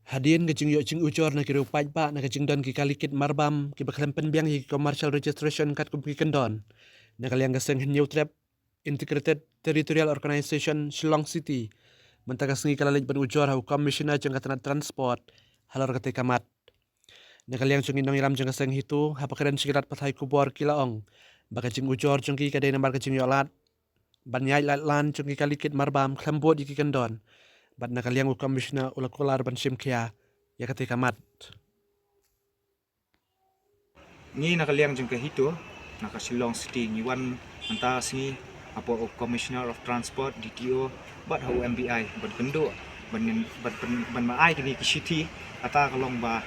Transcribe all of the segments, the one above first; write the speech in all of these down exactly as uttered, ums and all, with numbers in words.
Hadien ka jingïoh jingujor na ki riew paidbah na ka jingdon ki kali kit marbam kiba khlem pynbiang ïa ki commercial registration katkum ki kyndon, na ka liang ka seng Hynñiewtrep Integrated Territorial Organization Shillong City, mynta ka sngi ka la leit ban ujor ha u Commissioner jong ka tnat Transport halor katei ka mat. Na ka liang jong ki nongïalam jong ka seng HITO, haba kren sha ki lad pathai khubor, ki la ong ba ka jingujor jong ki ka dei namar ka jingïoh lad ban ïaid lad lan jong ki kali kit marbam khlem bud ïa ki kyndon. Bad na ka liang u Commissioner u la kular ban shim khia ïa katei ka mat. Ngi na ka liang jong ka HITO na ka Shillong City ngi wan mynta sngi hapoh u Commissioner of Transport, DTO, bad ha u MBI ban kynduh ban, ban, ban, ban ma ai kine ki shithi. Kata ka long ba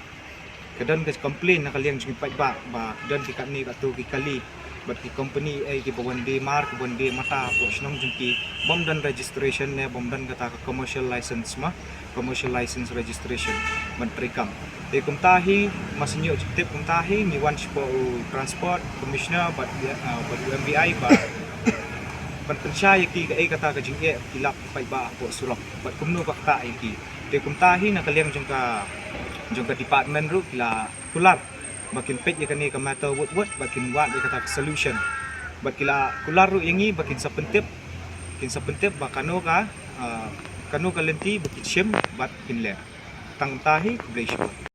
ka don ka complain na ka liang jong ki paidbah ba ka don ki katne katto ki kali bad ki company ei kiba wan die mar, kiba wan die mata hapoh shnong jong ki, bym don registration ne bym don kata ka commercial license ma, commercial license registration ban treikam. Te kumta hi, ma shu ïoh jingtip kumta hi, ngi wan shapoh u Transport Commissioner bad, ah, bad u MBI ba ban pynshai ïa ki kaei kata ka jingeh ki lap paidbah hapoh surok bad kumno ba ktah ïa ki. Te kumta hi na ka liang jong ka, jong ka department ruh ki la kular ba kin peit ïa kane ka matter wut wut bad kin wad ïa kata ka solution. Bad ki la kular ruh ïa ngi ba kin sa pyntip, kin sa pyntip ba kano ka, ah, kano ka lynti ba kin shim bad kin leh. Tang kumta hi, khublei shibun.